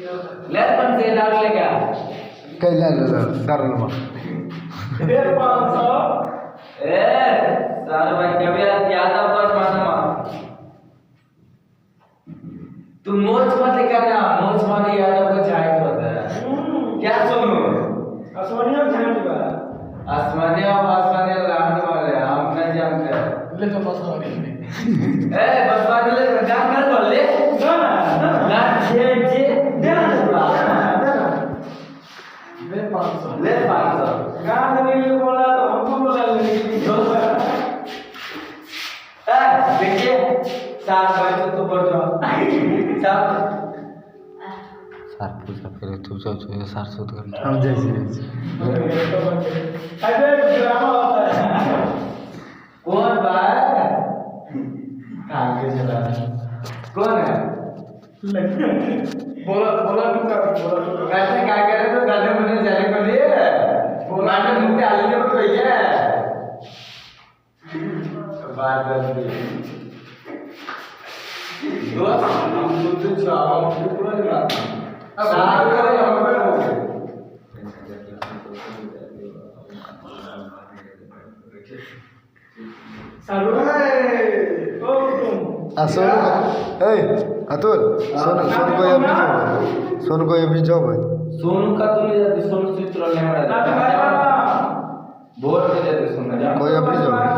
ले पन से दारू ले गया कैला ले दारू लो। 500। ए सारे भाई कभी याद आप मामा तू मोच मत लेकर ना, मोच माने यादव को जाहिर होता है। क्या सोनू? सोनिया झांट बा। आसमानिया और आसमानिया लांड वाले हम नहीं जानते। ले तो बस वाली। ए बस वाले ले जान कर बोल ले। ना ना ना छे छे दे ना दे ना। ले 500। ले 500। गांव में नहीं बोला तो हमको बोला लेने के लिए। ए देखिए 7 बजे तो बढ़ जाओ। 7 सार पूजा करे तू जाओ जो सार सुध कर। हम जैसे अरे ड्रामा होता है। कौन भाई आगे चला कौन है? बोला बोला टुका बोला टुका। वैसे क्या करे तो गाने मुझे जाने को लिए माने मुझे आले ने तो ये बात बनती दोस्त हम तो चावल पूरा नहीं अब साथ करे हम पे हो गए। सारू ओ तुम आ सोनू ए अतुल सोनू सोनू को अभी जॉब है, सोनू को अभी जॉब है। सोनू का तो नहीं जाते, सोनू से तुरंत नहीं मरा बाबा बोल के जाते सोनू कोई अभी जॉब है।